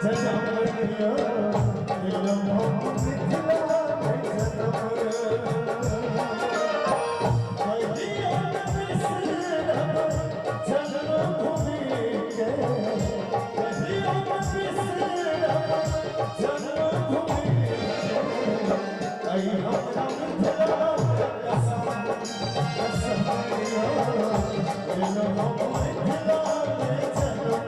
जनम यौ, लेलहुँ हम मिथिलामे जनम। कहियो न बिसरब जन्मभूमिके, कहियो न बिसरब जन्मभूमिके, ऐ हमरा मिथिलाके कसम, कसम यौ, लेलहुँ हम मिथिलामे जनम।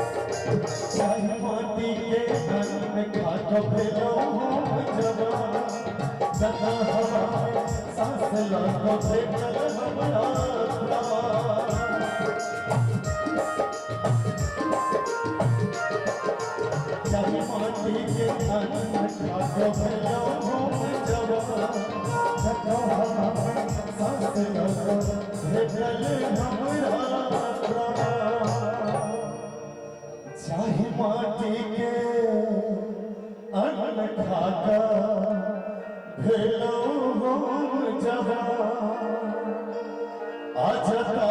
जाहि माटी के अन्न खाक भेलहुँ हम जवान, जतऽ हवा में साँस लऽ कऽ भेटल हमरा प्राण। जाहि माटी के अन्न खाक भेलहुँ हम जवान, जतऽ हवा में साँस लऽ कऽ भेटल हमरा प्राण। जाहि माटी के अन्न खाका भेलहुँ हम जवान, आ जतऽ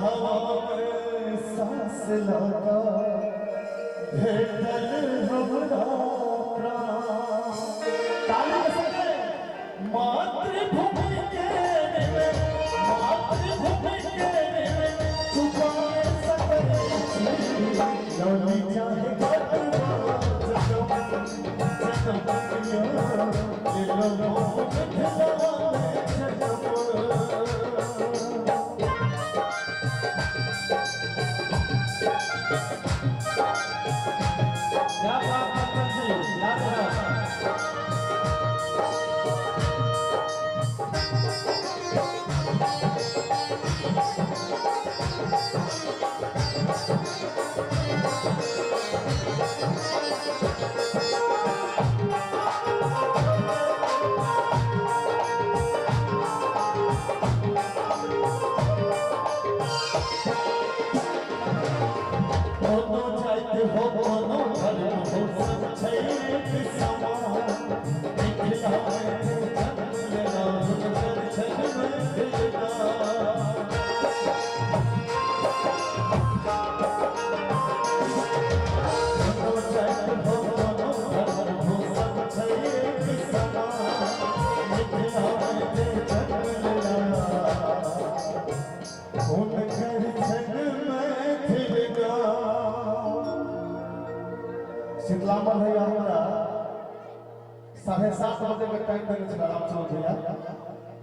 हवा में साँस लऽ कऽ भेटल हमरा प्राण। ताली के संगे मातृभूमि के ऋण, मातृभूमि के ऋण चुका सकै छी, लौली चाहे कतबो जनम, जनम यौ, लेलहुँ मिथिलामे जनम। क्या बात कंचन जी, लाजवाब। कोनो जाति हो कोनो धर्म हो, सब छै एक समान, मिथिला मे जे जन्म लेना हुनकर छनि मैथिल नाम। कोनो जाति हो कोनो धर्म हो, सब छै एक समान, मिथिला मे जे जन्म लेना हुनकर छनि मैथिल गाम। शीतलाम्बर भैया हमरा 7:30 बजे के टाइम देने छला रामचंद्र भैया,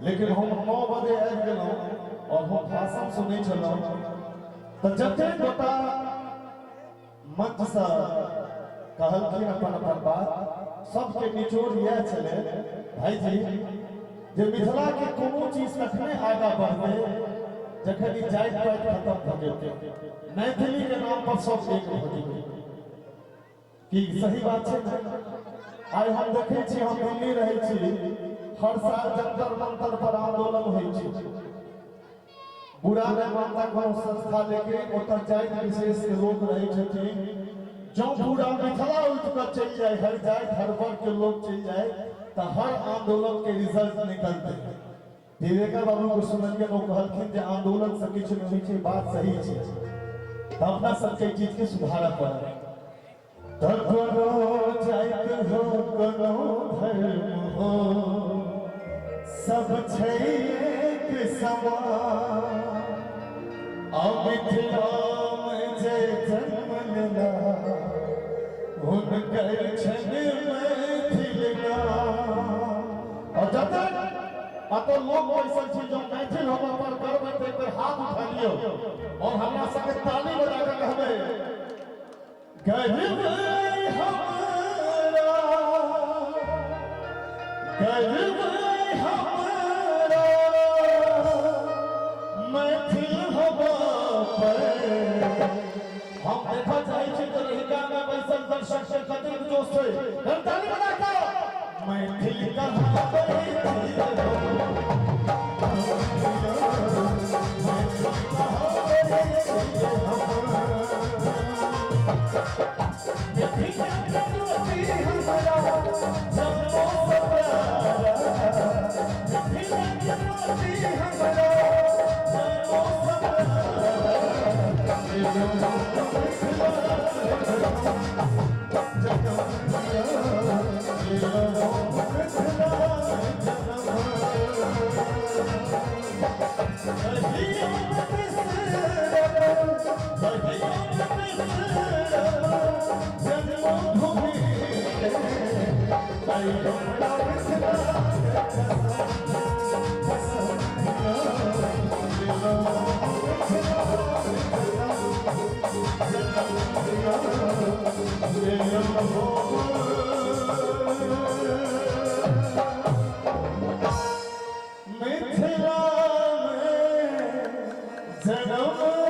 लेकिन हम 9 बजे आबि गेलहुँ और हम भाषण सुनै छलहुँ तऽ जतेक गोटा मंचसँ कहलखिन अपन अपन बात, सबके निचोड़ इएह छलै भाईजी जे मिथिला के कोनो चीज तखने आगाँ बढ़तै जखन ई जाति पाति खत्म भऽ जेतै, मैथिली के नाम पर सब एक भऽ जेतै। की सही बात छै ने? आइ हम देखै छी, हम दिल्ली रहै छी, हर साल जंतर मंतर पर आंदोलन होइ छै। बुरा नहि मानता कोनो संस्था, लेकिन ओतऽ जाति विशेष के लोक रहै छथिन। जँ पूरा मिथिला उठि कऽ चलि जाय, हर जाति हर वर्ग के लोक चलि जाय, तऽ हर आंदोलन के रिजल्ट निकलतै। विवेका बाबू के सुनलियनि, ओ कहलखिन जे आंदोलन से किछु नहि होइ छै, बात सही छै, तऽ अपना सबके एहि चीज के सुधारऽ पड़त। तऽ कोनो जाति हो कोनो धर्म हो, सब छै एक समान, आ मिथिलामे जे जन्म लेला हुनकर छनि मैथिल नाम। और जतेक अतः लोक बैसल छी, जो मैथिल होबऽ पर गर्व हेतै, एक बेर हाथ उठा लियौ और हमरा संगे ताली बजा कऽ कहबै, गर्व हमरा, गर्व हमरा मैथिल होबऽ पर। हम देखऽ चाहै छी जे रहिका में बैसल दर्शक के कतेक जोश छै। करताली बना कऽ मैथिल कहाबै छी हम, मैथिल कहाबै छी हम। मिथिला के ज्योति हमरा जन्मों से प्यारा, मिथिला के ज्योति हमरा जन्मों से प्यारा। मिथिला में जन्म।